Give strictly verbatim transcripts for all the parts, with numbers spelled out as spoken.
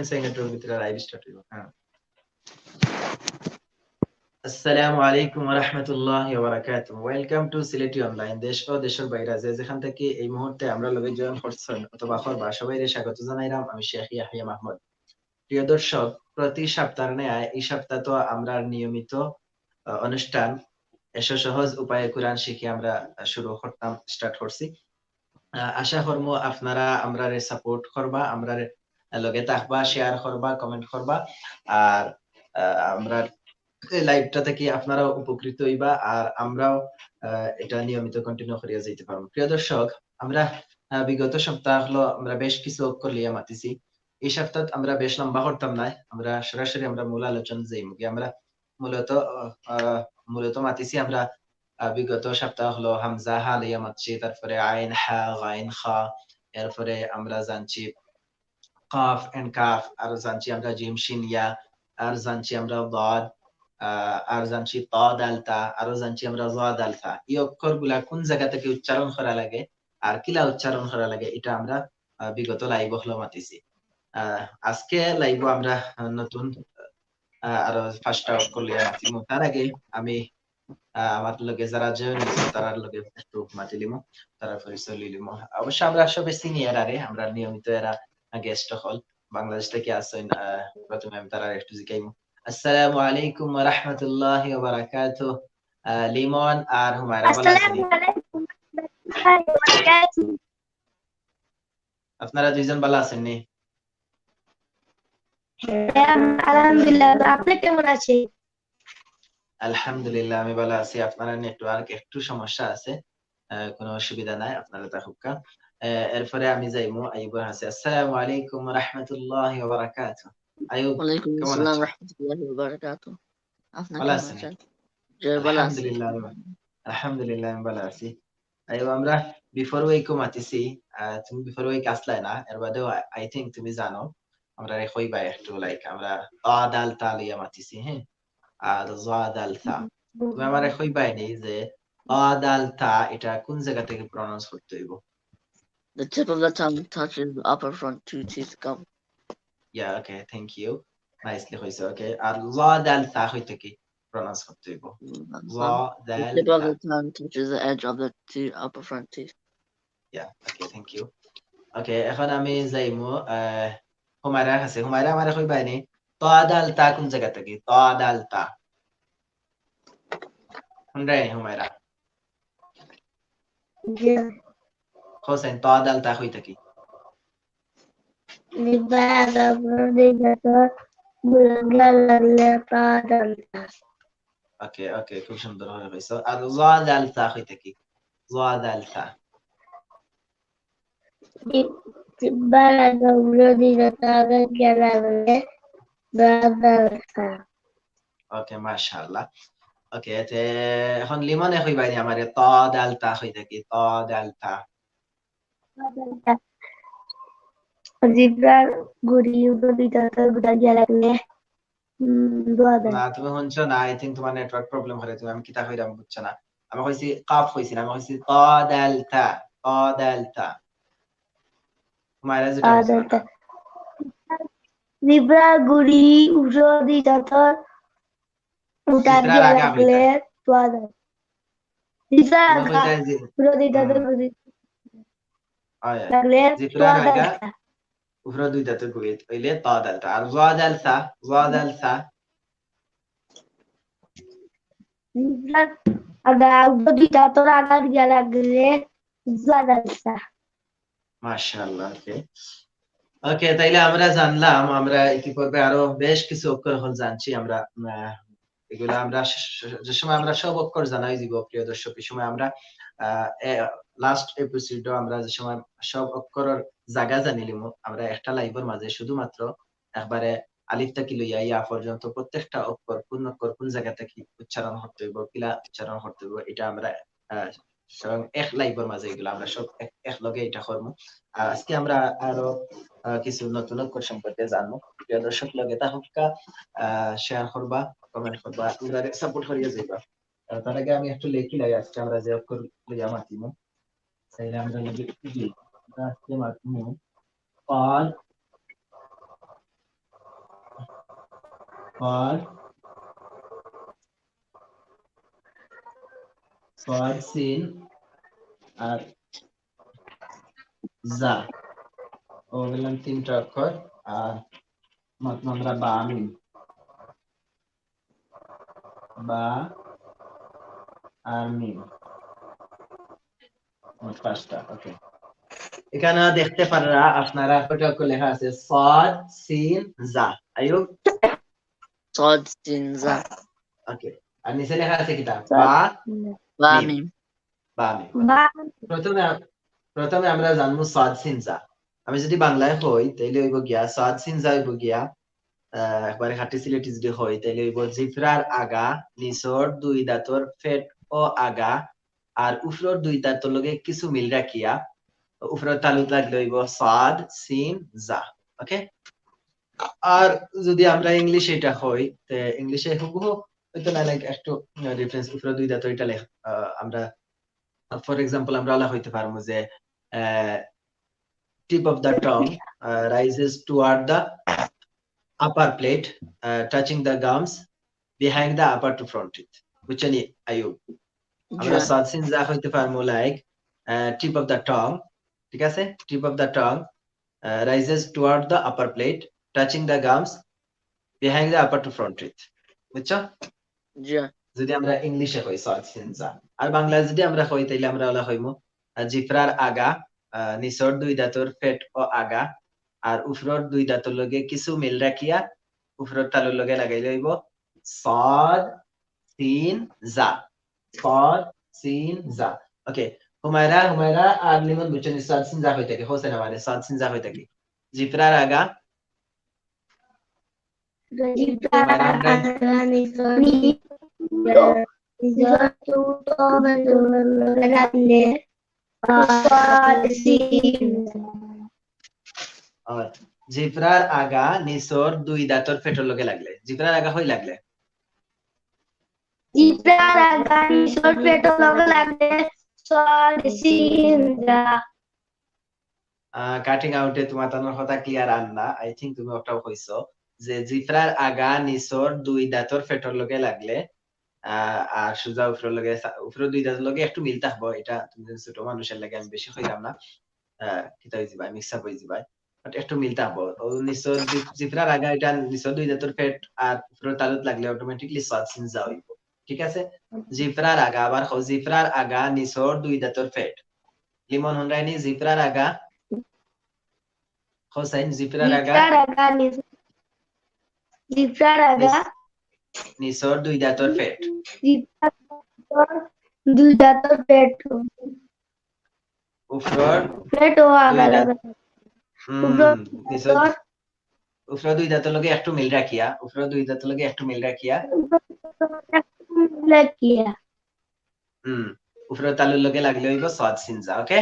সেকেন্ডর ভিতরে live start হইব। হ্যাঁ। আসসালামু আলাইকুম ওয়া রাহমাতুল্লাহি ওয়া বারাকাতুহু। Welcome to সিলেটি অনলাইন। দেশ ও দেশের বাইরে যে যেখান থেকে এই মুহূর্তে আমরার লগে জয়েন করছেন অথবা করবা, সবাইরে স্বাগত জানাইলাম। আমি শেখ ইয়াহিয়া মাহমুদ। প্রিয় দর্শক, প্রতি সপ্তাহের ন্যায় এই সপ্তাহ তো আমরার নিয়মিত, আহ, অনুষ্ঠান এসো সহজ উপায়ে কোরআন শিখি আমরা, আহ, শুরু করতাম, স্টার্ট করছি। আহ, আশা করমু আপনারা আমরারে সাপোর্ট করবা, আমরার লগে থাকবা, শেয়ার করবা, কমেন্ট করবা। আর, আহ, আমরার এই লাইভটা থেকে আপনারাও উপকৃত হইবা, আর আমরাও, আহ, এটা নিয়মিত কন্টিনিউ করিয়া যাইতে পারবো। প্রিয় দর্শক, আমরা, আহ, বিগত সপ্তাহ হলো আমরা বেশ কিছু অক্ষর লইয়া মাতিছি। এই সপ্তাহ আমরা বেশ লম্বা করতাম না, আমরা সরাসরি আমরা মূল আলোচনা যাইমু গি। আমরা মূলত, আহ, আহ, মূলত মাতিছি আমরা, আহ, বিগত সপ্তাহ হলো হামজা হা লইয়া মাতছি, তারপরে আইন হা, গাইন খা, এরপরে আমরা জানছি কাফ and কাফ, আরো জানছি আমরা জিম শিন ইয়া, আর জানছি আমরা দাদ, আহ, আর জানছি তা দাল তা, আরো জানছি আমরা জা দাল সা। এই অক্ষরগুলা কোন জায়গা থেকে উচ্চারণ করা লাগে আর কিলা উচ্চারণ করা লাগে, এটা আমরা, আহ, বিগত লাইভ হলো মাতিছি। আহ, আজকে লাইভও আমরা, আহ, নতুন, আহ, আরো পাঁচটা অক্ষর লইয়া মাতিমু। তার আগে আমি, আহ, আমার লগে যারা জয়েন হইছে, তারার লগে একটু মাতিলিমু, তারার পরিচয় লইলিমু। অবশ্য আমরা সবে চিনি এরারে, আমরা নিয়মিত এরা গেস্ট হল। বাংলাদেশ থেকে আসছেন, আহ, প্রথমে আমি তারার একটু জিকাইমু। আসসালামু আলাইকুম ওয়া রাহমাতুল্লাহি ওয়া বারাকাতুহু। আহ, লিমন আর হুমায়রা ভালা আছেন নি? আসসালামু আলাইকুম ওয়া রাহমাতুল্লাহি ওয়া বারাকাতুহু। আপনারা দুইজন ভালা আছেন নি? হ্যাঁ, আলহামদুলিল্লাহ। আপনি কেমন আছেন? আলহামদুলিল্লাহ, আমি ভালা আছি। আপনারা নেটওয়ার্ক একটু সমস্যা আছে, আহ, কোনো অসুবিধা নাই, আপনারা থাকুক্কা। আহ, এরপরে আমি যাইমু আইয়ুবর কাছে। আসসালামু আলাইকুম ওয়া রাহমাতুল্লাহি ওয়া বারাকাতুহু। আইয়ুব, ওয়ালাইকুম কেমন আসসালাম আছেন? রাহমাতুল্লাহি ওয়া বারাকাতুহু। আপনি ভালা কেমন আছেন? আছেন? জি, ভালা আছি। আলহামদুলিল্লাহ, আমি, আলহামদুলিল্লাহ, আমি ভালা আছি। আইয়ুব, আমরা বিফোর উইকও মাতিছি, আহ, তুমি বিফোর উইক আসলায় না, এর বাদেও I, I think তুমি জানো, আমরারে কইবায় একটু, লাইক, আমরা তা দাল তা লইয়া মাতিছি, হ্যাঁ? আর জা দাল তা। তুমি আমারে কইবায় নি যে তা দাল তা এটা কোন জায়গা থেকে প্রনাউন্স করতে হইব? The tip of the tongue touches the upper front two teeth. Come. Yeah, okay, thank you. Nicely কইছো, okay। আর জা দাল তা কইতে কি প্রনাউন্স করতে হইব? Mm, জা দাল তা। The tip of the tongue touches the edge of the two upper front teeth. Yeah, okay, thank you. Okay, এখন আমি যাইমু, আহ, হুমায়রার কাছে। হুমায়রা, আমারে কইবায় নি, তা দাল তা কোন জায়গা থেকে? তা দাল তা। হুনরায় নি হুমায়রা? জি। হোসেন, তা দাল তা কইতে কি? জিব্বার আগার উপরে দুই দাঁতর গুড়া দিয়া লাগলে তা দাল তা। Okay, okay, খুব সুন্দর করে কইছো। আর জা দাল তা কইতে কি? জা দাল তা। জি-, জিব্বার আগার উপরে দুই দাঁতর গুড়া দিয়া লাগলে তা দাল তা। Okay, মাশাআল্লাহ। Okay, তে এখন লিমনে কইবায় নি আমারে তা দাল তা কইতে কি? তা দাল তা। জিব্বার গুড়ি উপরে দুই দাঁতর গুড়া দিয়া লাগলে, উম, দোয়া দেয়। না, তুমি হুনছো না, I think তোমার নেটওয়ার্ক প্রবলেম করে, তুমি আমি কিতা কইরাম বুঝছো না। আমি কইছি কাফ কইছি না, আমি কইছি তা দাল তা, তা দাল তা। হুমায়রা যেটা তা কইছে দাল তা। ওটা। জিব্বার গুড়ি উপরে দুই দাঁতর গুড়া দিয়া লাগলে দোয়া দেয়। জিব্বার আগা, উপরে দুই দাঁতর গুড়ি লাগলে তা দাল তা। উপরে দুই দাঁতর গুড়ি অইলে তা দাল তা। আর জা দাল তা, জা দাল তা। জিব্বার আগা, উপরে দুই দাঁতর আগা দিয়া লাগলে জা দাল তা। মাশাআল্লাহ, okay। Okay, তাইলে আমরা জানলাম, আমরা ইতিপূর্বে আরো বেশ কিছু অক্ষর অখন জানছি আমরা, আহ, এগুলা আমরা স-, স-, যে সময় আমরা সব অক্ষর জানা অইযিবো, প্রিয় দর্শক, এই সময় আমরা, আহ, এ-, লাস্ট এপিসোডও আমরা যে সময় সব অক্ষরর জাগা জানিলিমু, আমরা একটা লাইভর মাঝে শুধুমাত্র একবারে আলিফ থাকি লইয়া ইয়া পর্যন্ত প্রত্যেকটা অক্ষর, কোন অক্ষর কোন জাগা থাকি উচ্চারণ করতে অইবো, কিলা উচ্চারণ করতে অইবো, এটা আমরা, আহ, এবং এক লাইভর মাঝে এগুলা আমরা সব এক, এক লগে এটা করমু। আর আজকে আমরা আরো, আহ, কিছু নতুন অক্ষর সম্পর্কে জানমু। প্রিয় দর্শক, লগে থাকুক্কা, আহ, শেয়ার করবা, কমেন্ট করবা, আমরারে সাপোর্ট করিয়া যাইবা। আহ, তার আগে আমি একটু লেখি লাই, আজকে আমরা যে অক্ষর লইয়া মাতিমু, তাইলে আমরা লিখি কি? আমরা আজকে মাতিমু কদ, সদ, সদ, সিন আর জা। অউ গেল তিনটা অক্ষর। আর মাত্র আমরা বা মিম, বা আর মিম, মোট পাঁচটা। ওকে, এখানে দেখতে পাররা আপনারা কয়টা অক্ষর লেখা আছে? সদ, সিন, জা। আইয়ুব? সদ, সিন, জা। ওকে, আর নিচে লেখা আছে কিতা? সদ, বা সিন, জা। বা মিম। মিম। বা মিম। বা প্রথমে, প্রথমে আমরা জানবো সদ, সিন, জা। আমি যদি বাংলায় কই, তাইলে অইব গিয়া সদ, সিন, জা অইব গিয়া, আহ, একবারে খাঁটি সিলেটি যদি কই, তাইলে অইব জিফরার আগা, নিচর দুই দাঁতর ফেট ও আগা, আর উফরর দুই দাঁতর লগে কিছু মিল রাখিয়া, উফরর তালুত লাগলে অইব সদ, সিন, জা। ওকে, আর যদি আমরা ইংলিশে এটা কই, তে ইংলিশে হুবহু হয়তো না, লাইক একটু ডিফারেন্স, উফরর দুই দাঁতর এটা লেখ-, আহ, আমরা, ফর এক্সাম্পল, আমরা অলা কইতে পারমু যে tip of the tongue rises toward the upper plate, touching the gums behind the upper two front teeth। বুঝছো নি আইয়ুব? আমরা জি। সদ, সিন, জা কইতে পারমু like tip of the tongue, ঠিক আছে? Tip of the tongue rises toward the upper plate, touching the gums behind the upper two front teeth। বুঝছো? জি। যদি আমরা ইংলিশে কই সদ, সিন, জা, আর বাংলায় যদি আমরা কই, তাইলে আমরা অলা কইমু, আহ, জিফরার আগা, আহ, নিচর দুই দাঁতর ফেট ও আগা, আর উফরর দুই দাঁতর লগে কিছু মিল রাখিয়া উফরর তালুর লগে লাগাইলে অইব সদ, সিন, জা। সদ, সিন, জা। ওকে, হুমায়রা, হুমায়রা আর লিমন বুঝছো নি সদ, সিন, জা কইতা কি? হোসেন আমারে সদ, সিন, জা কইতা কি? জিফরার আগা। জিফরার আগা নিচর দুই দাঁতর ফেটর লগে লাগলে সদ, সিন, জা। আর জিফরার আগা নিচর দুই দাঁতর ফেটর লগে লাগলে, জিফরার আগা কই লাগলে? জিফরার আগা নিচর ফেটর লগে লাগলে সদ, সিন, জা। আহ, কাটিং আউটে তুমার তানর কথা ক্লিয়ার আর না, আই থিংক তুমি ওটাও কইছো যে জিফরার আগা নিচর দুই দাঁতর ফেটর লগে লাগলে, আহ, আর সুজা উফরর লগে, উফরর দুই দাঁতর লগে একটু মিল থাকবো, এটা তুমি যদি ছোট মানুষর লগে আমি বেশি কইলাম না, আহ, কিতা অই যিবায়, মিক্স আপ অই যিবায়, বাট একটু মিল থাকবো। ও নিচর জি-, জিফরার আগা এটা নিচর দুই দাঁতর ফেট আর উফরর তালুত লাগলে অটোমেটিকলি সদ, সিন, জা অইব, ঠিক আছে? জিফরার আগা, আবার কও, জিফরার আগা নিচর দুই দাঁতর ফেট। লিমন হুনরায়নি? জিফরার আগা। হোসেন, জিফরার আগা। জিফরার আগা নিচ-, জিফরার আগা। নিচর দুই দাঁতর ফেট। জিফরার দুই দাঁতর ফেট। উফরর ফেট ও আগা দুই দাঁত। লাগা। হুম, উফরর নিচর, উফরর দুই দাঁতর লগে একটু মিল রাখিয়া, উফরর দুই দাঁতর লগে একটু মিল রাখিয়া। রাখিয়া। হুম, উফরর তালুর লগে লাগলে অইব সদ, সিন, জা, ওকে?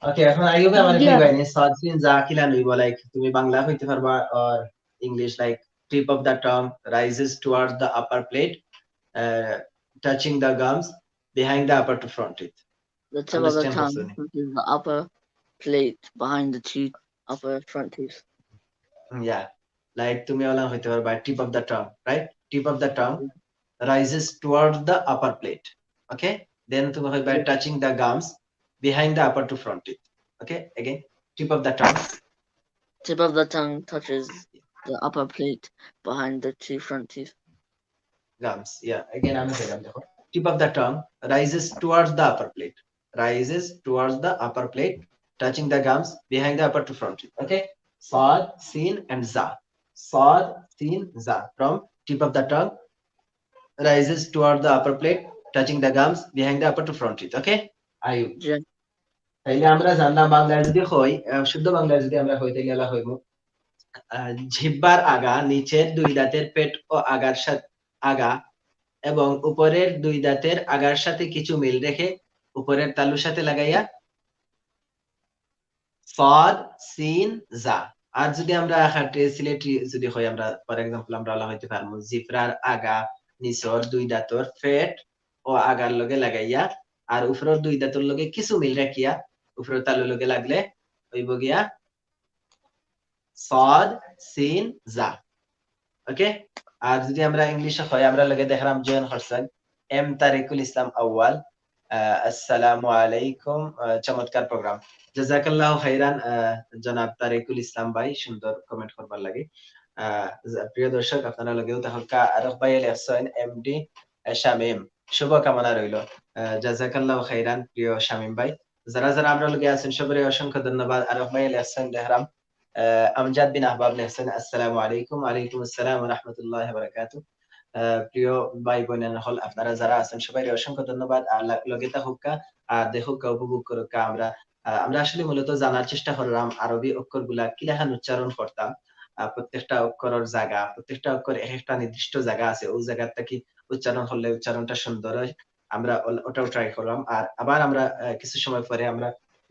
ওকে, এখন আইয়ুবে আমারে কইবায়নি সদ, সিন, জা কিলা অইব, লাইক তুমি বাংলা কইতে পারবা, or English, like tip of the tongue rises towards the upper plate, uh, touching the gums behind the upper two front teeth. The tip of the Understand, tongue Hussein? Touches the upper plate behind the two upper front teeth. Yeah, like তুমি অলা কইতে পারবা tip of the tongue, right? Tip of the tongue rises towards the upper plate. Okay, then তুমি কইবা touching the gums behind the upper two front teeth. Okay, again, tip of the tongue. Tip of the tongue touches the upper plate behind the two front teeth. Gums, yeah, again আমি কইলাম, দেখো, tip of the tongue rises towards the upper plate, rises towards the upper plate, touching the gums behind the upper two front teeth. Okay, sad, sin and za. Sad, sin, za. From tip of the tongue rises toward the upper plate, touching the gums behind the upper two front teeth. Okay, Ayub. জি। তাইলে আমরা জানলাম বাংলায় যদি কই, আহ, শুদ্ধ বাংলায় যদি আমরা কই, তাইলে অলা কইমু, আহ, জিহ্বার আগা নিচের দুই দাঁতের পেট ও আগার সাথে, আগা এবং উপরের দুই দাঁতের আগার সাথে কিছু মিল রেখে উপরের তালুর সাথে লাগাইয়া sad, sin, za. আর যদি আমরা খাটে সিলেটি যদি কই, আমরা, for example, আমরা অলা কইতে পারমু জিফরার আগা নিচর দুই দাঁতর পেট ও আগার লগে লাগাইয়া, আর উপরের দুই দাঁতর লগে কিছু মিল রাখিয়া উপরের তালুর লগে লাগলে অইব গিয়া sad, sin, za. ওকে। আর যদি আমরা ইংলিশে কই, আমরার লগে দেখরাম জয়েন করছইন এম তারিকুল ইসলাম আউয়াল। আহ, আসসালামু আলাইকুম। আহ, চমৎকার প্রোগ্রাম। জাযাকাল্লাহু খাইরান, আহ, জনাব তারিকুল ইসলাম ভাই, সুন্দর কমেন্ট করবার লাগি। আহ, প্রিয় দর্শক, আপনারার লগেও তাহলকা আরক ভাই লেখছইন এমডি শামীম, শুভকামনা রইল। আহ, জাযাকাল্লাহু খাইরান প্রিয় শামীম ভাই। যারা যারা আমরার লগে আছইন সবারে অসংখ্য ধন্যবাদ। আরক ভাই লেখছইন দেখরাম, আহ, আমজাদ বিন আহবাব লেখছইন, আসসালামু আলাইকুম। ওয়ালাইকুম আসসালাম ওয়া রাহমাতুল্লাহি ওয়া বারাকাতুহু। আহ, প্রিয় ভাই বোন হকল, আপনারা যারা আছইন সবারে অসংখ্য ধন্যবাদ। আর লা-, লগে থাকউক্কা, আর দেখউক্কা, উপভোগ করউক্কা। আমরা, আহ, আমরা আসলে মূলত জানার চেষ্টা কররাম আরবি অক্ষরগুলা কিলাখান উচ্চারণ করতাম। আহ, প্রত্যেকটা অক্ষরর জাগা, প্রত্যেকটা অক্ষর এক একটা নির্দিষ্ট জাগা আছে, ওই জাগার থাকি উচ্চারণ করলে উচ্চারণটা সুন্দর অয়। আমরা ওল-, ওটাও ট্রাই কররাম। আর আবার আমরা, আহ, কিছু সময় পরে আমরা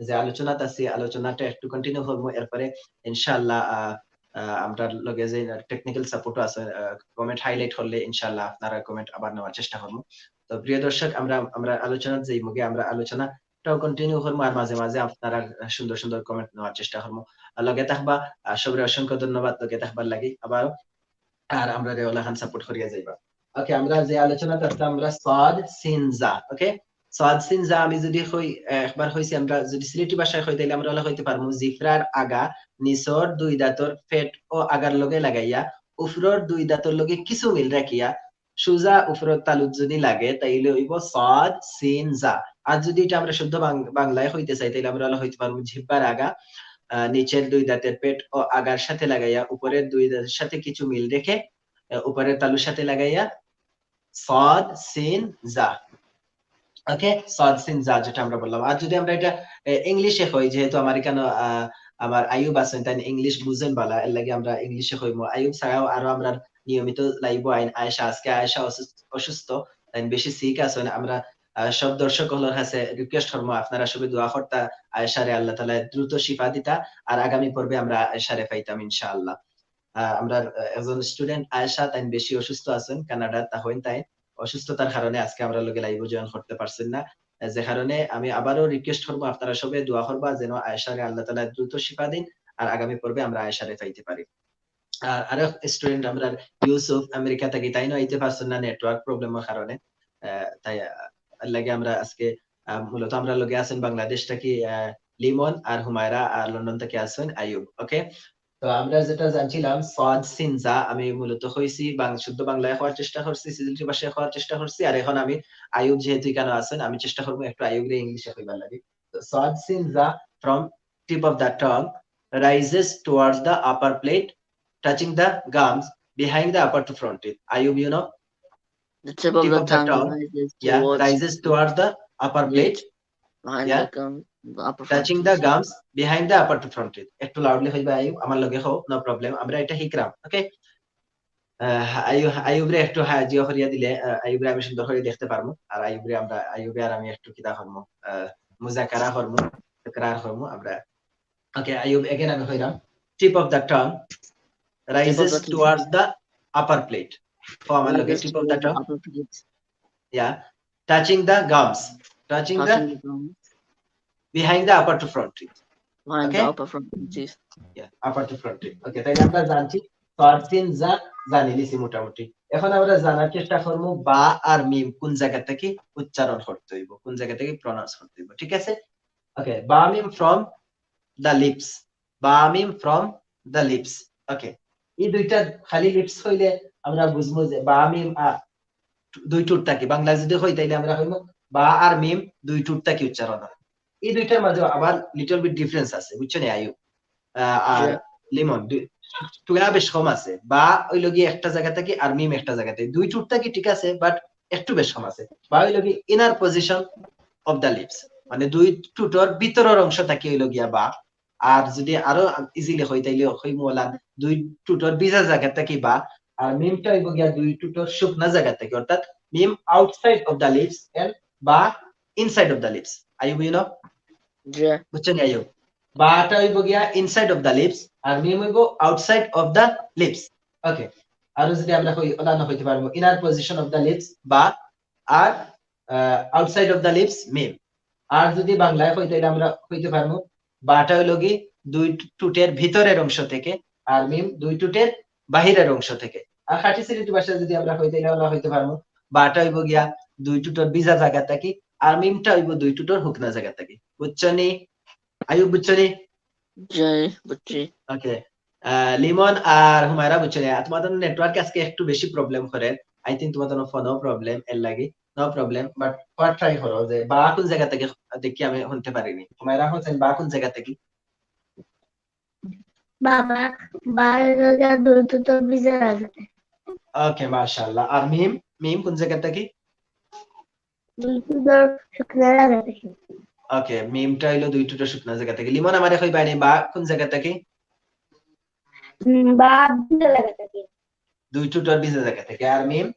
যে আলোচনাত আছি, আলোচনাটা একটু কন্টিনিউ করমু। এরপরে ইনশাআল্লাহ, আহ, আহ, আমরার লগে যে টেকনিক্যাল সাপোর্টও আছে, আহ, কমেন্ট হাইলাইট করলে ইনশাআল্লাহ আপনারার কমেন্ট আবার নেওয়ার চেষ্টা করমু। তো প্রিয় দর্শক, আমরা, আমরা আলোচনাত যাইমুগি, আমরা আলোচনাটাও কন্টিনিউ করমু, আর মাঝে মাঝে আপনারা সুন্দর সুন্দর কমেন্ট নেওয়ার চেষ্টা করমু। আর লগে থাকবা, আহ, সবরে অসংখ্য ধন্যবাদ লগে থাকবার লাগি। আবার আর আমরারে অলাখান সাপোর্ট করিয়া যাইবা। ওকে, আমরা যে আলোচনাত আছলাম আমরা সদ সিন জা, ওকে? সদ সিন জা আমি যদি কই, আহ, একবার কইছি, আমরা যদি সিলেটি ভাষায় কই, তাইলে আমরা অলা কইতে পারমু, জিফরার আগা নিচর দুই দাঁতর পেট ও আগার লগে লাগাইয়া, উপরর দুই দাঁতর লগে কিছু মিল রাখিয়া, সুজা উপরর তালুত যদি লাগে, তাইলে অইবো সদ সিন জা। আর যদি ইটা আমরা শুদ্ধ বাং-, বাংলায় কইতে চাই, তাইলে আমরা অলা কইতে পারমু, জিহ্বার আগা, আহ, নিচের দুই দাঁতের পেট ও আগার সাথে লাগাইয়া, উপরের দুই দাঁতের সাথে কিছু মিল রেখে, আহ, উপরের তালুর সাথে লাগাইয়া, সদ সিন জা। ওকে, সদ সিন জা যেটা আমরা বললাম। আর যদি আমরা ইটা, এ, ইংলিশে কই, যেহেতু আমার ইকানো, আহ, আমার আইয়ুব আছইন, তাইন ইংলিশ বুঝইন বালা, এর লাগি আমরা ইংলিশে কইমু। আইয়ুব ছাড়াও আরো আমরার নিয়মিত লাইভও আইন আয়েশা। আজকে আয়েশা অসুস্থ, অসুস্থ, তাইন বেশি সিক আছইন। আমরা, আহ, সব দর্শক হকলর কাছে রিকোয়েস্ট করমু, আপনারা সবে দোয়া করতা আয়েশারে আল্লাহ তাআলায় দ্রুত শিফা দিতা, আর আগামী পর্বে আমরা আয়েশারে পাইতাম ইনশাআল্লাহ। আহ, আমরার, আহ, একজন স্টুডেন্ট আয়েশা, তাইন বেশি অসুস্থ আছইন, কানাডা থাকইন, তাইন অসুস্থতার কারণে আজকে আমরার লগে লাইভও জয়েন করতে পারছইন না। আহ, যে কারণে আমি আবারও রিকোয়েস্ট করমু, আপনারা সবে দোয়া করবা যেন আয়েশারে আল্লাহ তাআলায় দ্রুত শিফা দিন, আর আগামী পর্বে আমরা আয়েশারে পাইতে পারি। আর আরো স্টুডেন্ট আমরার ইউসুফ আমেরিকা থাকি, তাইনও আইতে পারছইন না নেটওয়ার্ক প্রবলেমর কারণে। আহ, তাই, আহ, এর লাগি আমরা আজকে, আহ, মূলত আমরার লগে আছইন বাংলাদেশ থাকি, আহ, লিমন আর হুমায়রা, আর লন্ডন থাকি আছইন আইয়ুব। ওকে, তো আমরা যেটা জানছিলাম, সদ সিন জা, আমি মূলত কইছি, বাং-, শুদ্ধ বাংলায় কওয়ার চেষ্টা করছি, সিলেটি ভাষায় কওয়ার চেষ্টা করছি, আর এখন আমি আইয়ুব যেহেতু ইকানো আছইন, আমি চেষ্টা করমু একটু আইয়ুবরে ইংলিশে কইবার লাগি। তো সদ সিন জা, from tip of the tongue, rises towards the upper plate, touching the gums, behind the upper two front teeth. Aiyub, you know? The tip of the tongue rises towards the upper plate, behind the gum, the upper front teeth. Touching the gums, behind the upper two front teeth. একটু loudly কইবা আইয়ুব, আমার লগে কও, no problem, আমরা ইটা শিখরাম, ওকে? আহ, আইয়ু-, আইয়ুবরে একটু হাজিও করিয়া দিলে, আহ, আইয়ুবরে আমি সুন্দর করি দেখতে পারমু, আর আইয়ুবরে আমরা, আইয়ুবে আর আমি একটু কিতা করমু, আহ, মুজাকারা করমু, তাকরার করমু আমরা। ওকে, আইয়ুব, again আমি কইরাম, tip of the tongue rises towards the upper plate. কও আমার লগে, tip of the tongue. Yeah, touching the gums, touching the, behind the upper two front teeth. Behind the upper front teeth. Yeah, upper two front teeth. ওকে, তাইলে আমরা জানছি, সদ সিন জা জানি নিছি মোটামুটি। এখন আমরা জানার চেষ্টা করমু বা আর মিম কোন জাগা থাকি উচ্চারণ করতে অইবো, কোন জাগা থাকি প্রনাউন্স করতে অইবো, ঠিক আছে? ওকে, বা মিম from the lips, বা মিম from the lips. ওকে, এই দুইটা খালি লিপস কইলে আমরা বুঝমু যে বা মিম আ, দুই ঠুট থাকি, বাংলা যদি কই তাইলে আমরা কইমু বা আর মিম দুই ঠুট থাকি উচ্চারণ অয়। এই দুইটার মাঝে আবার little bit difference আছে, বুঝছো নি আইয়ুব? আহ, আর লিমন, দুই, টুয়া বেশ কম আছে। বা অইলো গিয়া একটা জাগা থাকি আর মিম একটা জাগা থাকি। দুই ঠুট থাকি ঠিক আছে, but একটু বেশ কম আছে। বা অইলো গিয়া inner position of the lips, মানে দুই ঠুটর ভিতরর অংশ থাকি অইলো গিয়া বা। আর যদি আরো ইজিলি কই, তাইলে কইমু অলা দুই ঠুটর ভিজা জাগা থাকি বা, আর মিমটা অইবো গিয়া দুই ঠুটর শুকনা জাগা থাকি, অর্থাৎ মিম outside of the lips and বা inside of the lips. Ayub, you know? বুঝছো নি আইয়ুব? বাটা অইবো গিয়া inside of the lips, আর মিম অইবো outside of the lips. ওকে, আরো যদি আমরা কই, অলা না কইতে পারমু, inner position of the lips বা, আর, আহ, outside of the lips মিম। আর যদি বাংলায় কই, তাইলে আমরা কইতে পারমু, বাটা অইলো গি দুই ঠুটের ভিতরের অংশ থেকে, আর মিম দুই ঠুটের বাহিরের অংশ থেকে। আর খাঁটি সিলেটি ভাষায় যদি আমরা কই, তাইলে আমরা কইতে পারমু, বাটা অইবো গিয়া দুই টুটর ভিজা জাগা থাকি, আর মিমটা অইবো দুই টুটর হুকনা জাগা থাকি। বুঝছো নি? আইয়ুব, বুঝছো নি? জি, বুঝছি। ওকে। আহ, লিমন আর হুমায়রা, বুঝছো নি? আর তোমাদের নেটওয়ার্ক আজকে একটু বেশি প্রবলেম করে। আই থিংক তোমাদের ফোনও প্রবলেম, এর লাগি। নো প্রবলেম, বাট ট্রাই করো যে বা কোন জাগা থাকি, দেখি আমি হুনতে পারিনি। হুমায়রা হোসেন, বা কোন জাগা থাকি? বাবা, বারো হাজার দুই টুটর ভিজা জাগা থাকি। ওকে, মাশাআল্লাহ। আর মিম, মিম কোন জাগা থাকি? দুই টুটর হুকনা জাগা থাকি। ওকে, মিমটা অইলো দুই টুটর হুকনা জাগা থাকি। লিমন, আমারে কইবায় নি বা কোন জাগা থাকি? উম, বা ভিজা জাগা থাকি। দুই টুটর ভিজা জাগা থাকি। আর মিম?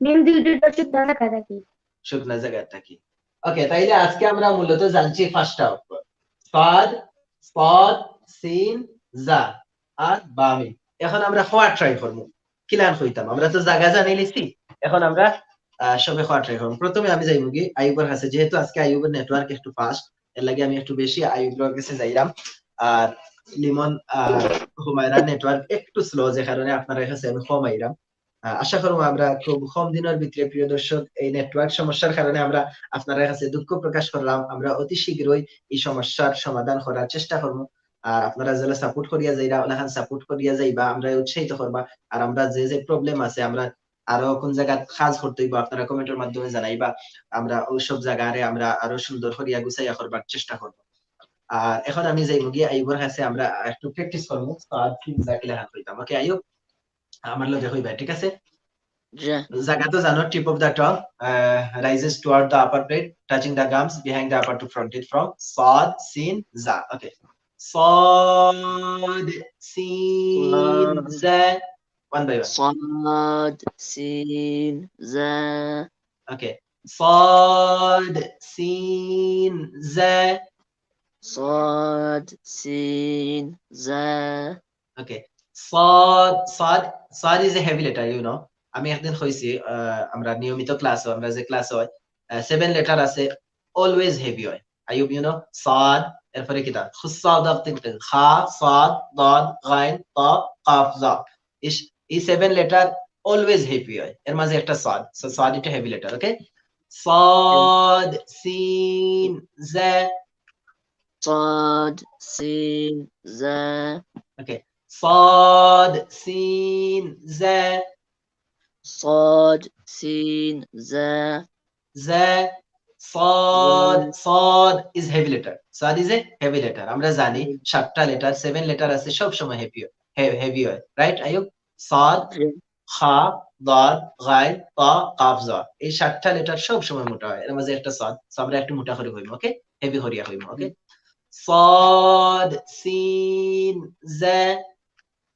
মিম দুই টুটর হুকনা জাগা থাকি। হুকনা জাগা থাকি। ওকে, তাইলে আজকে আমরা মূলত জানছি পাঁচটা অক্ষর। সাদ, সাদ, সিন, জা আর বা মিম। এখন আমরা কওয়া ট্রাই করমু। কিলান কইতাম? আমরা তো জাগা জানি লিছি। এখন আমরা, আহ, সবে কওয়া ট্রাই করমু। প্রথমে আমি যাইমু কি আইয়ুবর কাছে, যেহেতু আজকে আইয়ুবর নেটওয়ার্ক একটু ফাস্ট, এর লাগি আমি একটু বেশি আইয়ুবর কাছে যাইরাম। আর লিমন, আহ, হুমায়রার নেটওয়ার্ক একটু স্লো, যে কারণে আপনারার কাছে আমি কম আইরাম। আহ, আশা করমু আমরা খুব কম দিনর ভিতরে, প্রিয় দর্শক, এই নেটওয়ার্ক সমস্যার কারণে আমরা আপনারার কাছে দুঃখ প্রকাশ করলাম। আমরা অতি শীঘ্রই এই সমস্যার সমাধান করার চেষ্টা করমু। আর আপনারা যেলা সাপোর্ট করিয়া যাইরা, অলাখান সাপোর্ট করিয়া যাইবা, আমরা উৎসাহিত করবা। আর আমরা যে যে প্রবলেম আছে, আমরা আরো কোন জাগাত কাজ করতে অইবো, আপনারা কমেন্টর মাধ্যমে জানাইবা। আমরা ওই সব জাগারে আমরা আরো সুন্দর করিয়া গুছাইয়া করবার চেষ্টা করমু। আর এখন আমি যাইমু গিয়া আইয়ুবর কাছে, আমরা একটু প্র্যাকটিস করমু। সাদ, সিন, জা কিলাখান কইতাম। ওকে আইয়ুব, আমার লগে কইবা, ঠিক আছে? জি। জাগা তো জানো, tip of the tongue, uh, rises toward the upper plate, touching the gums behind the upper two front teeth from সাদ, সিন, জা। ওকে। সাদ, সিন, সাদ। জা। One by one. صاد سين زا. ওকে। সাদ, সিন, জা। صاد سين زا. ওকে। সাদ, সাদ, সাদ is a heavy letter, you know. আমি একদিন কইছি, আহ, আমরা নিয়মিত ক্লাসও, আমরা যে ক্লাস হয়, আহ, সেভেন লেটার আছে, always heavy হয়। আইয়ুব, you know, সাদ, এরপরে কিতা? খুসা দাগ তিন তিন, খা, সাদ, দাদ, গাইন, তা, কাফ, জা। ইস-, এই সেভেন লেটার always heavy হয়, এর মাঝে একটা সাদ। So, সাদ এটা হেভি লেটার, ওকে? সাদ, সিন, জা। صاد سين زا. ওকে। সাদ, সিন, জা। صاد سين زا. জা। সাদ, জা। সাদ is heavy letter. Saad is a heavy letter. আমরা জানি হুম। সাতটা লেটার, সেভেন লেটার আছে, সব সময় হেভি হয়, হে-, হেভি হয়। রাইট, আইয়ুব? সাদ, জি। খা, দাদ, গাইন, তা, কাফ, জা। এই সাতটা লেটার সব সময় মোটা হয়। এর মাঝে একটা সাদ। So, আমরা একটু মোটা করি কইমু, ওকে? হেভি করিয়া কইমু, ওকে? হুম। সাদ, সিন, জা।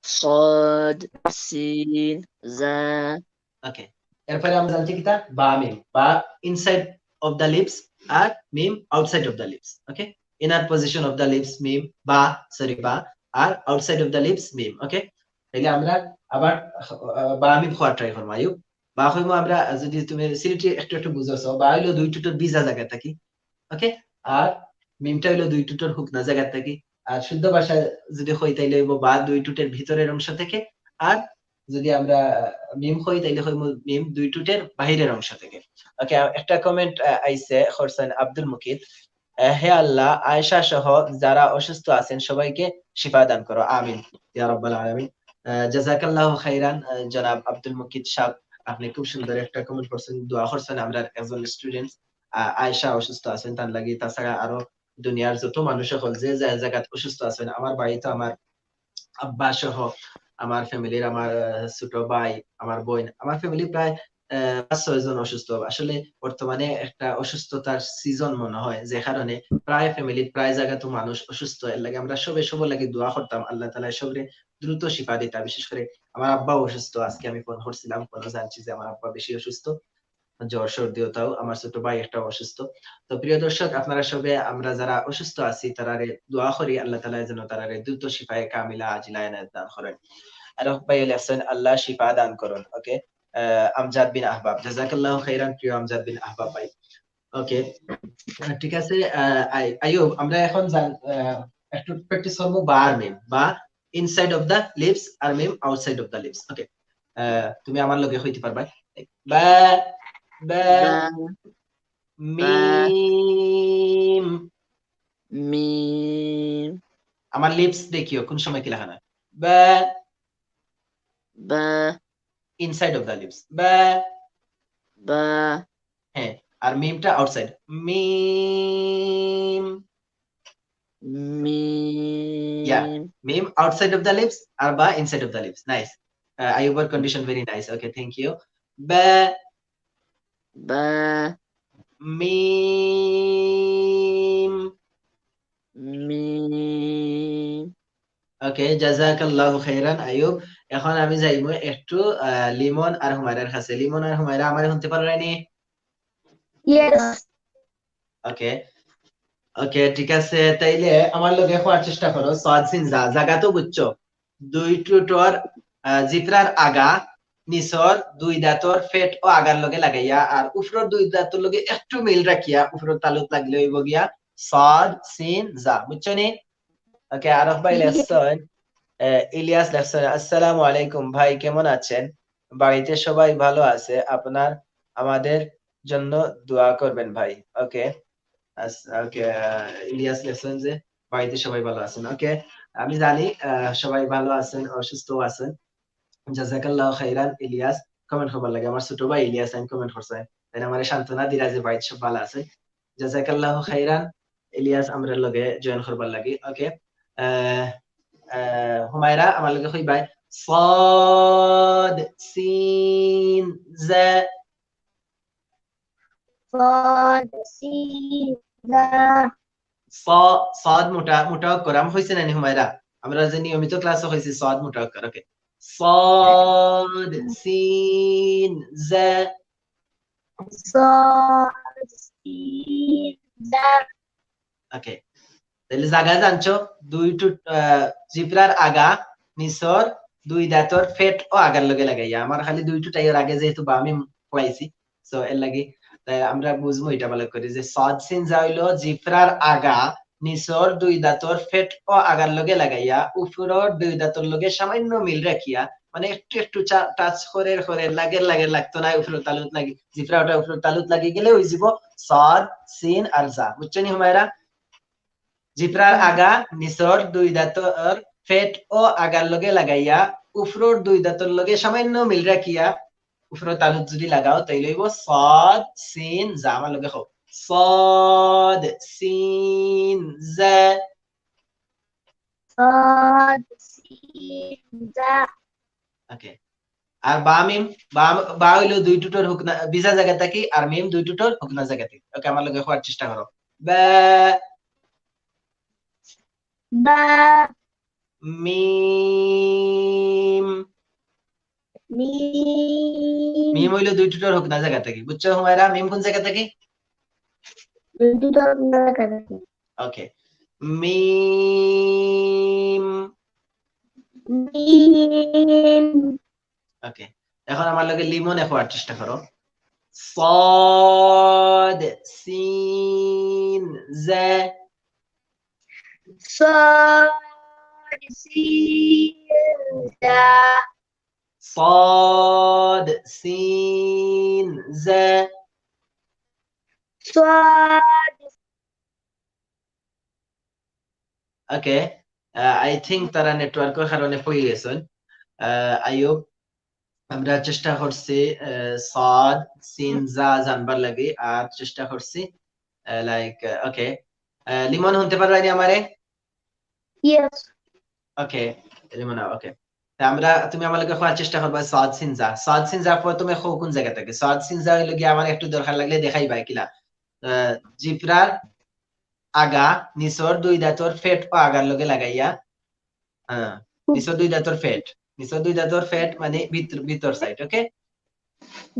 صاد سين زا. ওকে। এরপরে আমরা জানছি কিতা? বা মিম। বা inside of the lips R meme outside of the lips। Okay? Inner position of the lips মিম, বা, সরি, বা, আর outside of the lips মিম। ওকে? তাইলে আমরা আবার, আহ, বা মিম কওয়া ট্রাই করমু, আইয়ুব। বা কইমু আমরা, যদি তুমি সিলেটি একটু একটু বুঝছো, বা অইলো দুই টুটর ভিজা জাগা থাকি। ওকে? আর মিমটা অইলো দুই টুটর হুকনা জাগা থাকি। আর শুদ্ধ ভাষায় যদি কই, তাইলে অইবো বা দুই টুটের ভিতরের অংশ থেকে। আর যদি আমরা মিম কই, তাইলে কইমু মিম দুই টুটের বাহিরের অংশ থেকে। ওকে, একটা কমেন্ট, আহ, আইছে, করছেন আব্দুল মুকিত। আহ, হে আল্লাহ, আয়েশা সহ যারা অসুস্থ আছেন সবাইকে শিফা দান করো, আমিন ইয়া রাব্বাল আলামিন। আহ, জাযাকাল্লাহু খাইরান, আহ, জনাব আব্দুল মুকিত সাহেব, আপনি খুব সুন্দর একটা কমেন্ট করছেন, দোয়া করছেন আমরার একজন স্টুডেন্ট, আহ, আয়েশা অসুস্থ আছেন তার লাগি, তাছাড়া আরো দুনিয়ার যত মানুষ সকল যে যে জায়গাত অসুস্থ আছেন, আমার বাড়িতে আমার আব্বা সহ আমার ফ্যামিলির, আমার, আহ, ছোট ভাই, আমার বোন, আমার ফ্যামিলি প্রায়, আহ, পাঁচ ছয় জন অসুস্থ। আসলে বর্তমানে একটা অসুস্থতার সিজন মনে হয়, যে কারণে প্রায় ফ্যামিলির প্রায় জায়গাত মানুষ অসুস্থ। এর লাগি আমরা সবে সবার লাগি দোয়া করতাম, আল্লাহ তাআলা সবরে দ্রুত শিফা দিতা। বিশেষ করে আমার আব্বাও অসুস্থ, আজকে আমি ফোন করছিলাম, ফোনে জানছি যে আমার আব্বা বেশি অসুস্থ, জ্বর সর্দি অতাও, আমার ছোট ভাই একটা অসুস্থ। তো প্রিয় দর্শক, আপনারা সবে আমরা যারা অসুস্থ আছি তারারে দোয়া করি আল্লাহ তাআলা যেন তারারে দ্রুত শিফায়ে কামিলা আজিলা এনায়েত দান করেন। আরফ ভাই লেখছেন, "আল্লাহ শিফা দান করুন।" ওকে, আহ, আমজাদ বিন আহবাব, জাযাকাল্লাহু খাইরান, প্রিয় আমজাদ বিন আহবাব ভাই। ওকে, ঠিক আছে, আহ, আই-, আইয়ুব, আমরা এখন জান-, আহ, একটু প্র্যাকটিস করবো বা আর মিম, বা inside of the lips R meme outside of the lips. ওকে, তুমি আমার লগে কইতে পারবা। বা, বা, বা, মিম। মিম, আমার লিপস দেখিও কোন সময় কিলাখান অয়। বা, বা, inside of the lips। বা, বা, হ্যাঁ, আর মিমটা আউটসাইড। মিম। মিম, Yeah, মিম outside of the lips আর বা inside of the lips। Nice. আইয়ুবর condition very nice. Okay, thank you. বা, বা, মিম। মিম। ওকে, জাযাকাল্লাহু খাইরান আইয়ুব। এখন আমি যাইমু একটু, আহ, লিমন আর হুমায়রার কাছে। লিমন আর হুমায়রা, আমারে হুনতে পাররায়নি? Yes. ওকে, ওকে, ঠিক আছে। তাইলে আমার লগে কওয়ার চেষ্টা করো। সাদ সিন জা, জাগা তো বুঝছো? দুই টুটর, আহ, জিব্রার আগা, নিচর দুই দাঁতর ফেট ও আগার লগে লাগাইয়া, আর উপরর দুই দাঁতর লগে একটু মিল রাখিয়া, উপরর তালুত লাগলে অইব গিয়া সাদ সিন জা। বুঝছো নি? ওকে, আরফ ভাই লেখছইন, আহ, ইলিয়াস লেখছইন, "আসসালামু আলাইকুম ভাই, কেমন আছেন? বাড়িতে সবাই ভালো আছে, আপনার আমাদের জন্য দোয়া করবেন ভাই।" ওকে, আস-, ওকে, আহ, ইলিয়াস লেখছইন যে বাড়িতে সবাই ভালো আছেন। ওকে, আমি জানি, আহ, সবাই ভালো আছেন, অসুস্থ আছেন। জাযাকাল্লাহু খাইরান ইলিয়াস, কমেন্ট করবার লাগি। আমার ছোট ভাই ইলিয়াস আইন কমেন্ট করছে, তাইন আমারে সান্ত্বনা দিরা যে বাড়িত সব ভালো আছে। জাযাকাল্লাহু খাইরান ইলিয়াস, আমরার লগে জয়েন করবার লাগি। ওকে, আহ, আহ, হুমায়রা আমার লগে কইবায়, সাদ সিন জা। সাদ সিন জা। সা-, সাদ মোটা, মোটা অক্ষর। আমি কইছি না নি হুমায়রা? আমরা যে নিয়মিত ক্লাসে কইছি সাদ মোটা অক্ষর। ওকে, সাদ সিন জা। সাদ সিন জা। ওকে, তাইলে জাগা জানছো, দুই টু-, আহ, জিব্রার আগা, নিচর দুই দাঁতর ফেট ও আগার লগে লাগাইয়া। আমার খালি দুই টুটাইর আগে, যেহেতু বা আমি পড়াইছি, সো এর লাগি। তাই আমরা বুঝমু ইটা ভালো করি যে সাদ সিন জা অইলো জিব্রার আগা, নিচর দুই দাঁতর ফেট ও আগার লগে লাগাইয়া, উপরর দুই দাঁতর লগে সামান্য মিল রাখিয়া, মানে একটু একটু চা-, টাচ করের করের, লাগের লাগের লাগতো না, উপরর তালুত লাগি, জিব্রা ওটা উপরর তালুত লাগি গেলে অইযিবো সাদ সিন আর জা। বুঝছো নি হুমায়রা? জিব্রার আগা, নিচর দুই দাঁতর ফেট ও আগার লগে লাগাইয়া, উপরর দুই দাঁতর লগে সামান্য মিল রাখিয়া, উপরর তালুত যদি লাগাও, তাইলে অইবো সাদ সিন জা। আমার লগে কও, সাদ সিন জা। সাদ সিন জা। ওকে, আর বা মিম, বা, বা অইলো দুই টুটর হুকনা, ভিজা জাগা থাকি, আর মিম দুই টুটর হুকনা জাগা থাকি। ওকে, আমার লগে কওয়ার চেষ্টা করো। বা, বা, মিম। মিম। মিম অইলো দুই টুটর হুকনা জাগা থাকি। বুঝছো হুমায়রা, মিম কোন জাগা থাকি? দুই টুটর হুকনা জাগা থাকি। ওকে, মিম। মিম। ওকে, এখন আমার লগে লিমনে কওয়ার চেষ্টা করো। সাদ সিন জা। সাদ সিন জা। সাদ সিন জা। সাদ। ওকে, আই থিংক তারা নেটওয়ার্কর কারণে পড়ি গেছইন। আহ, আইয়ুব, আমরা চেষ্টা করছি, আহ, সাদ সিন জা জানবার লাগি, আর চেষ্টা করছি, আহ, লাইক, আহ, ওকে। আহ, লিমন, হুনতে পাররায়নি আমারে? Yes. ওকে, লিমন, ওকে। তে আমরা, তুমি আমার লগে কওয়ার চেষ্টা করবা সাদ সিন জা। সাদ সিন জা প্রথমে কও কোন জাগা থাকি? সাদ সিন জা অইলো গিয়া আমার একটু দরকার লাগলে দেখাইবা কিলা। আহ, জিব্রার আগা, নিচর দুই দাঁতর ফেট ও আগার লগে লাগাইয়া, হ্যাঁ, নিচর দুই দাঁতর ফেট, নিচর দুই দাঁতর ফেট মানে ভিতর, ভিতর সাইড, ওকে?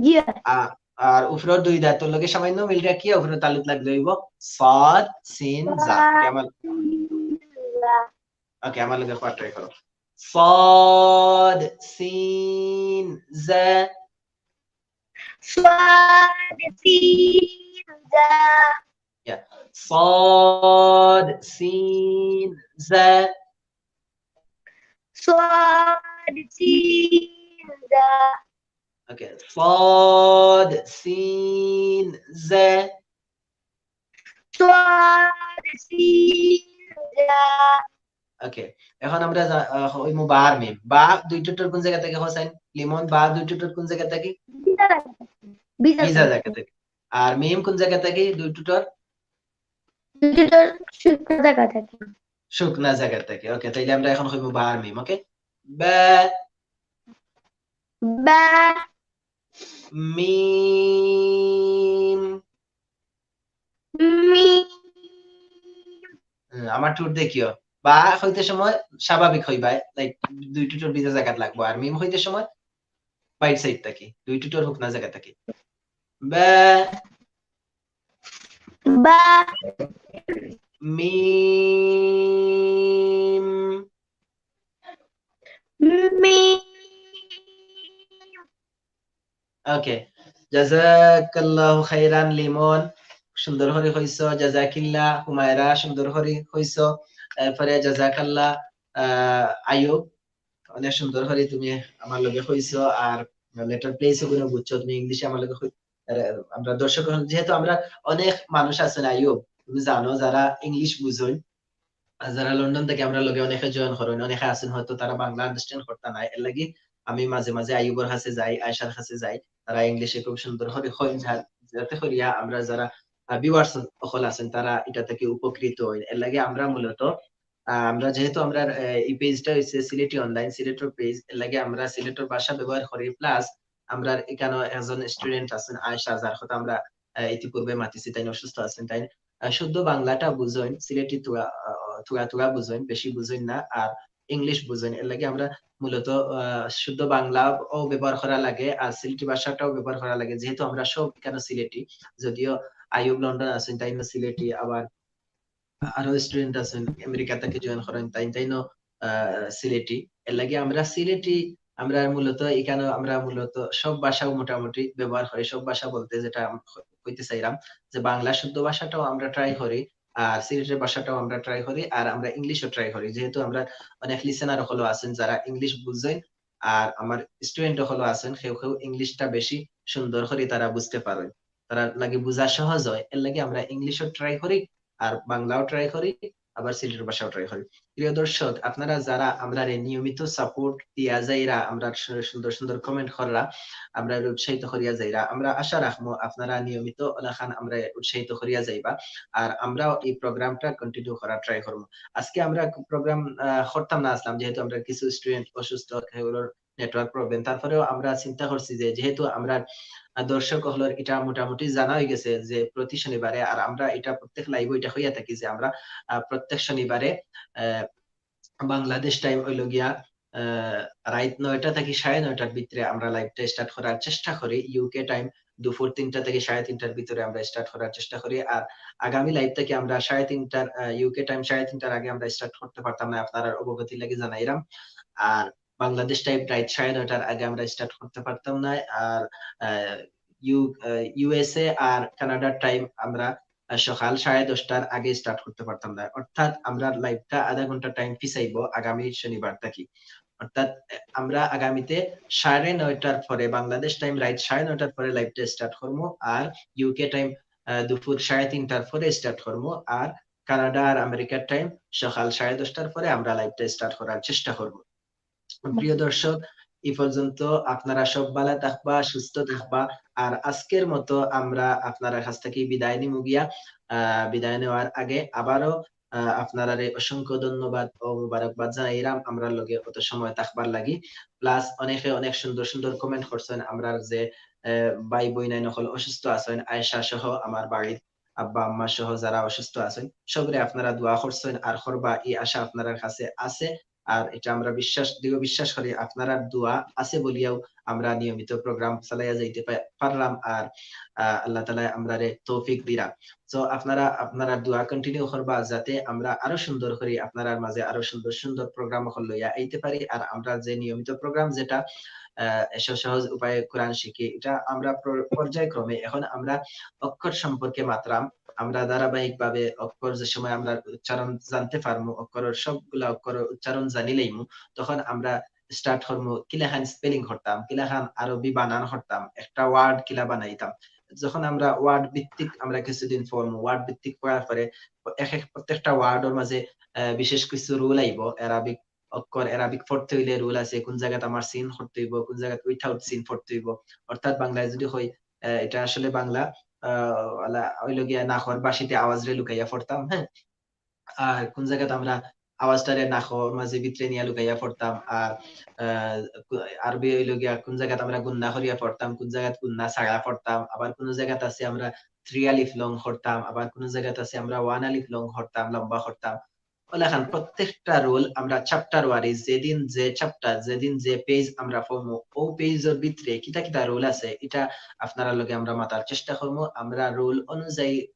জি। আ-, আর উপরর দুই দাঁতর লগে সামান্য মিল রাখিয়া উপরর তালুত লাগলে অইবো সাদ সিন জা। ওকে, আমার, ওকে, আমার লগে কওয়ার ট্রাই করো। সাদ সিন জা। সাদ সিন জা। সাদ সিন জা। صاد سين زا. ওকে, صاد سين زا. صاد سين زا. ওকে, এখন আমরা যা- আহ, হইমু বা আর মিম। বা দুই টুটর কোন জায়গা থাকি হোসেন? লিমন, বা দুই টুটর কোন জায়গা থাকি? ভিজা জায়গা থাকি। আর মিম কোন জায়গা থাকি দুই টুটর? দুই টুটর শুকনা জায়গা থাকি। শুকনা জায়গা থাকি। ওকে, তাইলে আমরা এখন হইমু বা আর মিম। ওকে, বা বা মিম। মিম। হুম, আমার টুট দেখিও, বা হইতে সময় স্বাভাবিক হইবা, লাইক দুই টুটর ভিজা জায়গাত লাগবো, আর মিম হইতে সময় বাইট সাইড থাকি, দুই টুটর হুকনা জায়গা থাকি। বা বা মিম। মিম। ওকে, জাযাকাল্লাহু খাইরান লিমন, সুন্দর করি কইছো। জাযাকিল্লা হুমায়রা, সুন্দর করি কইছো। এরপরে জাযাকাল্লা, আহ, আইয়ুব, অনেক সুন্দর করি তুমি আমার লগে কইছো। আর লেটার প্লেস ওগুলো বুঝছো তুমি, ইংলিশে আমার লগে কই-, আহ, আমরা দর্শক অকল, যেহেতু আমরা অনেক মানুষ আছইন আইয়ুব, তুমি জানো, যারা ইংলিশ বুঝইন, আর যারা লন্ডন থাকি আমরার লগে অনেকে জয়েন করইন, অনেকে আছইন হয়তো তারা বাংলা আন্ডারস্ট্যান্ড করতা নায়, এর লাগি আমি মাঝে মাঝে আইয়ুবর কাছে যাই, আয়েশার কাছে যাই, তারা ইংলিশে খুব সুন্দর করি কইন, যা-, যাতে করিয়া আমরা যারা ভিউয়ার্স অকল আছইন তারা এটা থাকি উপকৃত অইন। এর লাগি আমরা মূলত, আহ, আমরা যেহেতু আমরার, আহ, এই পেজটা হইছে সিলেটি অনলাইন, সিলেটর পেজ, এর লাগি আমরা সিলেটর ভাষা ব্যবহার করি, প্লাস আমরার এখানো একজন স্টুডেন্ট আছইন আয়েশা, যার কথা আমরা, আহ, ইতিপূর্বে মাতিছি, তাইন অসুস্থ আছইন, তাইন, আহ, শুদ্ধ বাংলাটা বুঝইন, সিলেটি থুড়া, আহ, থুড়া থুড়া বুঝইন, বেশি বুঝইন না, আর ইংলিশ বুঝইন। এর লাগি আমরা মূলত, আহ, শুদ্ধ বাংলাও ব্যবহার করা লাগে আর সিলেটি ভাষাটাও ব্যবহার করা লাগে, যেহেতু আমরা সব এখানো সিলেটি। যদিও আইয়ুব লন্ডন আছইন, তাইনও সিলেটি, আবার আরো স্টুডেন্ট আছইন আমেরিকা থাকি জয়েন করইন, তাইন তাইনও, আহ, সিলেটি। এর লাগি আমরা সিলেটি, আমরা মূলত এখানো আমরা মূলত সব ভাষাও মোটামুটি ব্যবহার করি। সব ভাষা বলতে যেটা আম-, কইতে চাইরাম যে বাংলা শুদ্ধ ভাষাটাও আমরা ট্রাই করি, আর সিলেটের ভাষাটাও আমরা ট্রাই করি, আর আমরা ইংলিশও ট্রাই করি, যেহেতু আমরা অনেক লিসেনার অকলও আছইন যারা ইংলিশ বুঝইন, আর আমার স্টুডেন্ট অকলও আছইন, কেউ কেউ ইংলিশটা বেশি সুন্দর করি তারা বুঝতে পারইন, তারার লাগি বুঝা সহজ হয়, এর লাগি আমরা ইংলিশও ট্রাই করি, আর বাংলাও ট্রাই করি, আবার সিলেটের ভাষাও ট্রাই করি। প্রিয় দর্শক, আপনারা যারা আমরারে নিয়মিত সাপোর্ট দিয়া যাইরা, আমরার সু-, সুন্দর সুন্দর কমেন্ট কররা, আমরারে উৎসাহিত করিয়া যাইরা, আমরা আশা রাখমু আপনারা নিয়মিত অলাখান আমরারে উৎসাহিত করিয়া যাইবা, আর আমরাও এই প্রোগ্রামটা কন্টিনিউ করার ট্রাই করমু। আজকে আমরা প্রোগ্রাম, আহ, করতাম না আছলাম, যেহেতু আমরার কিছু স্টুডেন্ট অসুস্থ, কেউর নেটওয়ার্ক প্রবলেম। তারপরেও আমরা চিন্তা করছি যে যেহেতু আমরার, আহ, দর্শক অকলর এটা মোটামুটি জানা হয়ে গেছে যে প্রতি শনিবারে, আর আমরা এটা প্রত্যেক লাইভও এটা হইয়া থাকি যে আমরা, আহ, প্রত্যেক শনিবারে, আহ, বাংলাদেশ টাইম হইল গিয়া, আহ, রাইত নয়টা থাকি সাড়ে নয়টার ভিতরে আমরা লাইভটা স্টার্ট করার চেষ্টা করি। ইউকে টাইম দুপুর তিনটা থাকি সাড়ে তিনটার ভিতরে আমরা স্টার্ট করার চেষ্টা করি। আর আগামী লাইভ থাকি আমরা সাড়ে তিনটার, আহ, ইউকে টাইম সাড়ে তিনটার আগে আমরা স্টার্ট করতে পারতাম না, আপনারার অবগতির লাগি জানাইরাম। আর বাংলাদেশ টাইম রাইত সাড়ে নয়টার আগে আমরা স্টার্ট করতে পারতাম না। আর, আহ, ইউ-, আহ, ইউএসএ আর কানাডার টাইম আমরা, আহ, সকাল সাড়ে দশটার আগে স্টার্ট করতে পারতাম না। অর্থাৎ আমরা লাইভটা আধা ঘন্টা টাইম পিছাইবো আগামী শনিবার থাকি। অর্থাৎ, আহ, আমরা আগামীতে সাড়ে নয়টার পরে, বাংলাদেশ টাইম রাইত সাড়ে নয়টার পরে লাইভটা স্টার্ট করবো, আর ইউকে টাইম, আহ, দুপুর সাড়ে তিনটার পরে স্টার্ট করবো, আর কানাডা আর আমেরিকার টাইম সকাল সাড়ে দশটার পরে আমরা লাইভটা স্টার্ট করার চেষ্টা করব। প্রিয় দর্শক, এই পর্যন্ত আপনারা সব ভালা থাকবা, সুস্থ থাকবা। আর আজকের মতো আমরা আপনারার কাছ থাকি বিদায় নিমু গিয়া। আহ, বিদায় নেওয়ার আগে আবারও, আহ, আপনারারে অসংখ্য ধন্যবাদ ও মুবারকবাদ জানাইরাম আমরার লগে অত সময় থাকবার লাগি। প্লাস অনেকে অনেক সুন্দর সুন্দর কমেন্ট করছেন, আমরার যে, আহ, ভাই বইনাইন অকল অসুস্থ আছেন, আয়েশা সহ আমার বাড়ির আব্বা আম্মা সহ যারা অসুস্থ আছেন, সবরে আপনারা দোয়া করছেন আর করবা, এই আশা আপনারার কাছে আছে। আর এটা আমরা বিশ্বাস, দৃঢ় বিশ্বাস করি, আপনারার দোয়া আছে বলিয়াও আমরা নিয়মিত প্রোগ্রাম চালাইয়া যাইতে পা-, পারলাম। আর, আহ, আল্লাহ তাআলায় আমরারে তৌফিক দিরা। So আপনারা, আপনারা দোয়া continue করবা, যাতে আমরা আরো সুন্দর করি আপনারার মাঝে আরো সুন্দর সুন্দর প্রোগ্রাম অকল লইয়া আইতে পারি। আর আমরা যে নিয়মিত প্রোগ্রাম যেটা, আহ, সহজ উপায়ে কোরআন শিখি, এটা আমরা প্র-, পর্যায়ক্রমে এখন আমরা অক্ষর সম্পর্কে মাতরাম। আমরা ধারাবাহিকভাবে অক্ষর যে সময় আমরা উচ্চারণ জানতে পারমু, অক্ষরর সবগুলা অক্ষরর উচ্চারণ জানি লইমু, তখন আমরা start করমু কিলাখান spelling করতাম, কিলাখান আরবি বানান করতাম, একটা word কিলা বানাইতাম। যখন আমরা word ভিত্তিক আমরা কিছুদিন পড়মু, word ভিত্তিক পড়ার পরে এক এক প্রত্যেকটা word-র মাঝে, আহ, বিশেষ কিছু rule আইবো। Arabic অক্ষর, Arabic পড়তে অইলে rule আছে, কোন জাগাত আমার sin করতে অইবো, কোন জাগাত without sin পড়তে অইবো। অর্থাৎ বাংলায় যদি কই, আহ, এটা আসলে বাংলা, আহ, ওলা অইলো গিয়া নাখর বাঁশিতে আওয়াজরে লুকাইয়া পড়তাম, হ্যাঁ? আর কোন জাগাত আমরা আওয়াজটারে নাখর মাঝে ভিতরে নিয়া লুকাইয়া পড়তাম, আর, আহ, কু-, আরবি অইলো গিয়া কোন জাগাত আমরা গুন্না করিয়া পড়তাম, কোন জাগাত গুন্না ছাড়া পড়তাম, আবার কোন জাগাত আছে আমরা three alif long করতাম, আবার কোন জাগাত আছে আমরা one alif long করতাম, লম্বা করতাম। ওলাখান প্রত্যেকটা rule আমরা chapter wise, যেদিন যে chapter, যেদিন যে page আমরা পড়মু, ও page-র ভিতরে কিতা কিতা rule আছে, এটা আপনারার লগে আমরা মাতার চেষ্টা করমু। আমরা rule অনুযায়ী,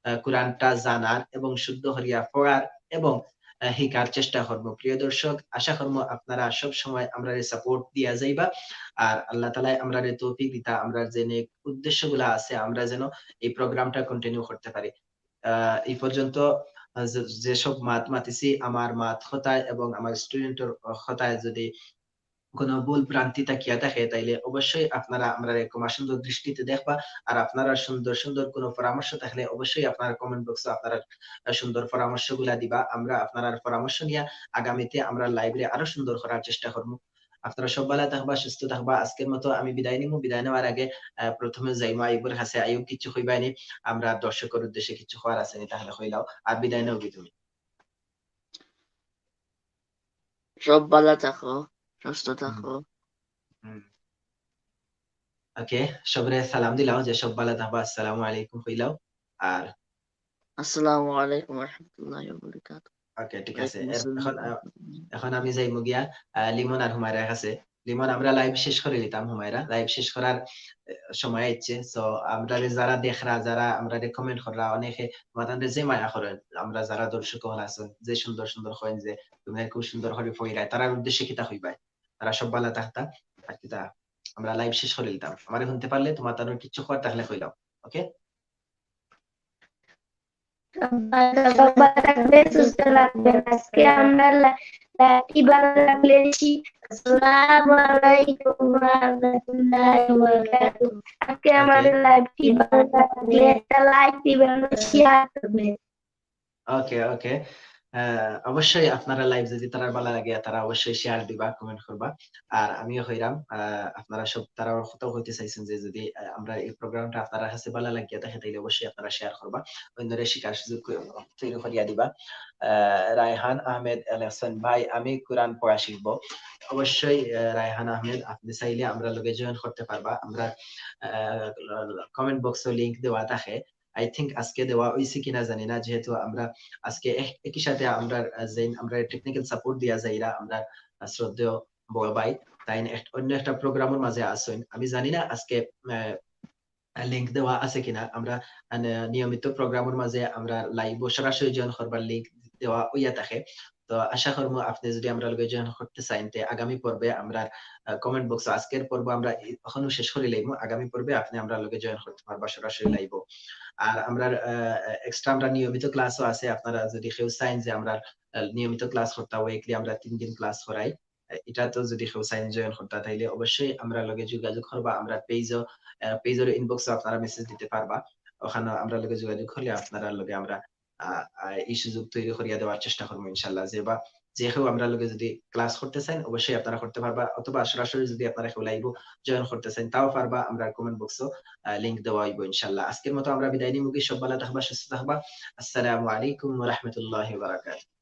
আহ, কোরআনটা জানার এবং শুদ্ধ করিয়া পড়ার এবং, আহ, শিখার চেষ্টা করমু। প্রিয় দর্শক, আশা করমু আপনারা সব সময় আমরারে support দিয়া যাইবা। আর আল্লাহ তাআলায় আমরারে তৌফিক দিতা, আমরার যে নেক উদ্দেশ্যগুলা আছে, আমরা যেন এই প্রোগ্রামটা continue করতে পারি। আহ, এই পর্যন্ত, আহ, যে, যেসব মাত মাতিছি, আমার মাত কথায় এবং আমার student-র কথায় যদি কোনো ভুল ভ্রান্তি থাকিয়া থাকে, তাইলে অবশ্যই আপনারা আমরারে ক্ষমা সুন্দর দৃষ্টিতে দেখবা। আর আপনারা সুন্দর সুন্দর কোনো পরামর্শ থাকলে অবশ্যই আপনারা comment box-ও আপনারা, আহ, সুন্দর পরামর্শগুলা দিবা। আমরা আপনারার পরামর্শ নিয়া আগামীতে আমরা live-রে আরো সুন্দর করার চেষ্টা করমু। আপনারা সব ভালা থাকবা, সুস্থ থাকবা। আজকের মতো আমি বিদায় নিমু। বিদায় নেওয়ার আগে, আহ, প্রথমে যাইমু আইয়ুবর কাছে। আইয়ুব, কিচ্ছু কইবায়নি? আমরা দর্শকর উদ্দেশ্যে কিচ্ছু কওয়ার আছে নি, তাহলে কইলাও। আর বিদায় নেও কি তুমি? সব ভালা থাকো, সুস্থ হুম। থাকো। হুম। OK, সবরে সালাম দিলাও যে সব ভালা থাকবা, আসসালামু আলাইকুম কইলাও। আর আসসালামু আলাইকুম ওয়া রাহমাতুল্লাহি ওয়া বারাকাতুহু। OK, ঠিক আছে। ওয়ালাইকুম এর-, আসসালাম। এখন, আহ, এখন আমি যাইমু গিয়া, আহ, লিমন আর হুমায়রার কাছে। লিমন, আমরা live শেষ করি দিতাম, হুমায়রা। Live শেষ করার, আহ, সময় আইছে। So, আমরারে যারা দেখরা, যারা আমরারে comment কররা, অনেকে তোমাদের যে মায়া করেন, আমরা যারা দর্শক হল আছেন, যে সুন্দর সুন্দর কইন যে তুমি খুব সুন্দর করি পড়ায়, তারার উদ্দেশ্যে কিতা কইবায়? তারা সব ভালা থাকতা, আর কিতা, আমরা live শেষ করি দিতাম। আমারে হুনতে পারলে, তোমার তানোর কিচ্ছু কওয়ার থাকলে কইলাও, OK? সবাই ভালো থাকবেন, সুস্থ থাকবেন। আজকে আমরা লা-, লাইভটি ভালো লাগলে শি-, আসসালামু আলাইকুম ওয়া রাহমাতুল্লাহি ওয়া বারাকাতুহু। আজকে OK। আমাদের লাইভটি ভালো লাগলে একটা like দিবেন, share করবেন। OK, OK। আহ, অবশ্যই আপনারা live যদি তারার ভালা লাগে, তারা অবশ্যই share দিবা, comment করবা। আর আমিও কইরাম, আহ, আপনারা সব, তারাও কথা কইতে চাইছেন যে যদি, আহ, আমরা এই প্রোগ্রামটা আপনারা কাছে ভালা লাগিয়া থাকে, তাইলে অবশ্যই আপনারা share করবা, অন্যরে শিখার সুযোগ ক-, তৈরি করিয়া দিবা। আহ, রায়হান আহমেদ এল হাসান ভাই, আমি কোরআন পড়া শিখবো। অবশ্যই, আহ, রায়হান আহমেদ, আপনি চাইলে আমরা লগে join করতে পারবা। আমরা, আহ, comment box-ও link দেওয়া থাকে। I think আজকে দেওয়া অইছে কিনা জানি না, যেহেতু আমরা আজকে এক-, একই সাথে আমরা, আহ, যেইন আমরা technical support দিয়া যাইরা, আমরা, আহ, শ্রদ্ধেয় বড় ভাই, তাইন এক-, অন্য একটা program-র মাঝে আছইন। আমি জানি না আজকে, আহ, link দেওয়া আছে কিনা। আমরা, আহ, নিয়মিত program-র মাঝে আমরা live-ও সরাসরি join করবার link দেওয়া অইয়া থাকে। তো আশা করমু আপনি যদি আমরার লগে join করতে চাইন, তে আগামী পর্বে আমরা, আহ, comment box-ও, আজকের পর্ব আমরা ই-, অখনো শেষ করি লাইমু। আগামী পর্বে আপনি আমরার লগে join করতে পারবা সরাসরি live-ও। আর আমরার, আহ, extra আমরা নিয়মিত class-ও আছে। আপনারা যদি কেউ চাইন যে আমরা, আহ, নিয়মিত class করতা, weekly আমরা তিন দিন class করাই, আহ, ইটাত যদি কেউ চাইন join করতা, তাইলে অবশ্যই আমরার লগে যোগাযোগ করবা। আমরার page-ও, আহ, page-র inbox-ও আপনারা message দিতে পারবা। অখানো আমরার লগে যোগাযোগ করলে আপনারার লগে আমরা আহ, আহ, এই সুযোগ তৈরি করিয়া দেওয়ার চেষ্টা করমু ইনশাআল্লাহ। যে বা যে কেউ আমরার লগে যদি class করতে চাইন, অবশ্যই আপনারা করতে পারবা, অথবা সরাসরি যদি আপনারা কেউ live-ও join করতে চাইন, তাও পারবা। আমরার comment box-ও, আহ, link দেওয়া অইবো ইনশাআল্লাহ। আজকের মতো আমরা বিদায় নিমু কি, সব ভালা থাকবা, সুস্থ থাকবা। আসসালামু আলাইকুম ওয়া রাহমাতুল্লাহি ওয়া বারাকাতুহু।